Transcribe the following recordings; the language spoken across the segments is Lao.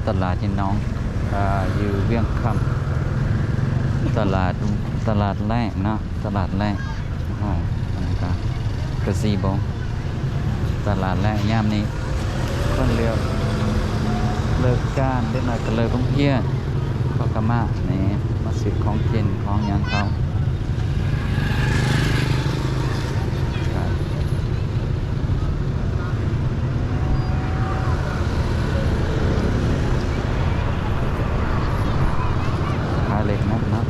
ຕະຫຼາດຍານອງ ອາ ຢູ່ວຽງຄຳ ຕະຫຼາດ ຕະຫຼາດແລກເນາະ ຕະຫຼາດແລກ. ໂອ້ ອັນນີ້ກະກາຊີໂບ ຕະຫຼາດແລກຍາມນີ້ ຄົນເລີກ ເລີກການ ເດັກນ້ອຍກະເລີກໂຮງຮຽນ ເຂົາກະມານີ້ ມາຊື້ຂອງກິນຂອງຫຍັງເຂົາ. ຂາຍເຫຼັກໝົດເນາະ.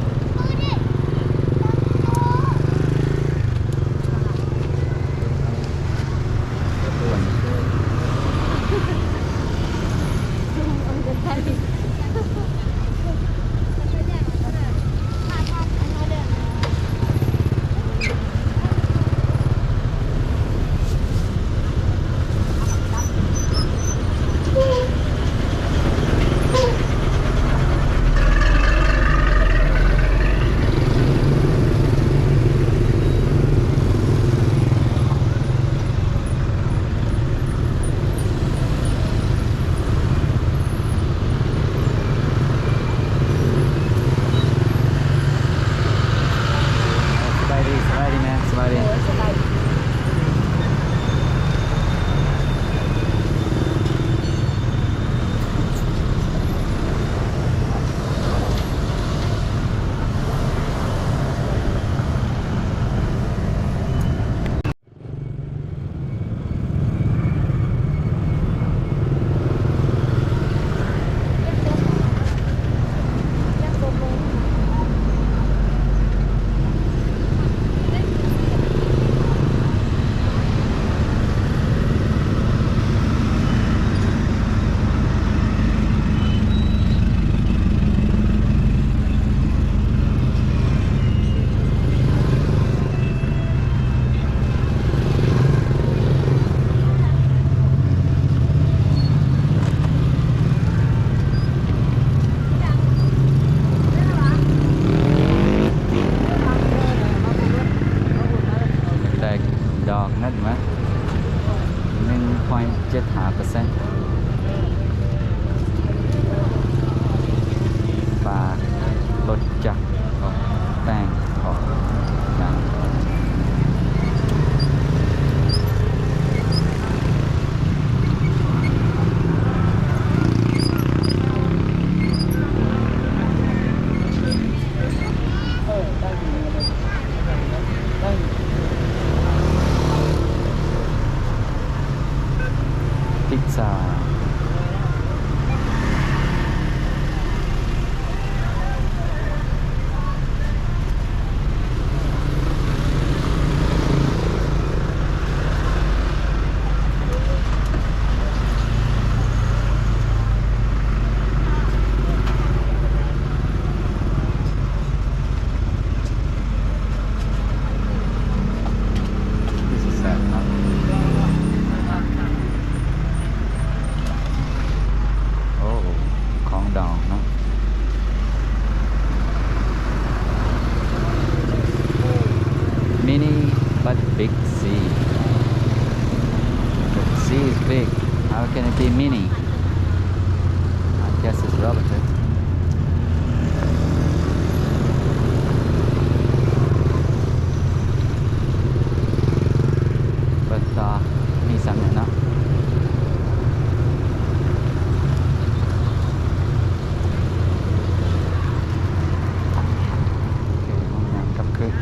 ສະບາຍດີ ສະບາຍດີແມ່ ສະບາຍດີ. ໄດ້ດອກເງິນມາ ໜຶ່ງພອຍເຈັດຫ້າເປີເຊັນ ປາລົດຈັກ ແປ້ງ ເກາະໜັງ. ພິຊາ. This is sad, huh? ໂອ້ ຂອງດອງເນາະ. Mini but big sea. The sea is big. How can it be mini? I guess it's relative. ເບິ່ງຕໍ່ ມີສ່ຳນີ້ເນາະ. ໂອເຄ ເຮົາຍ່າງກັບຄືນ.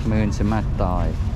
ມື້ອື່ນຊິມາຕໍ່ອີກ.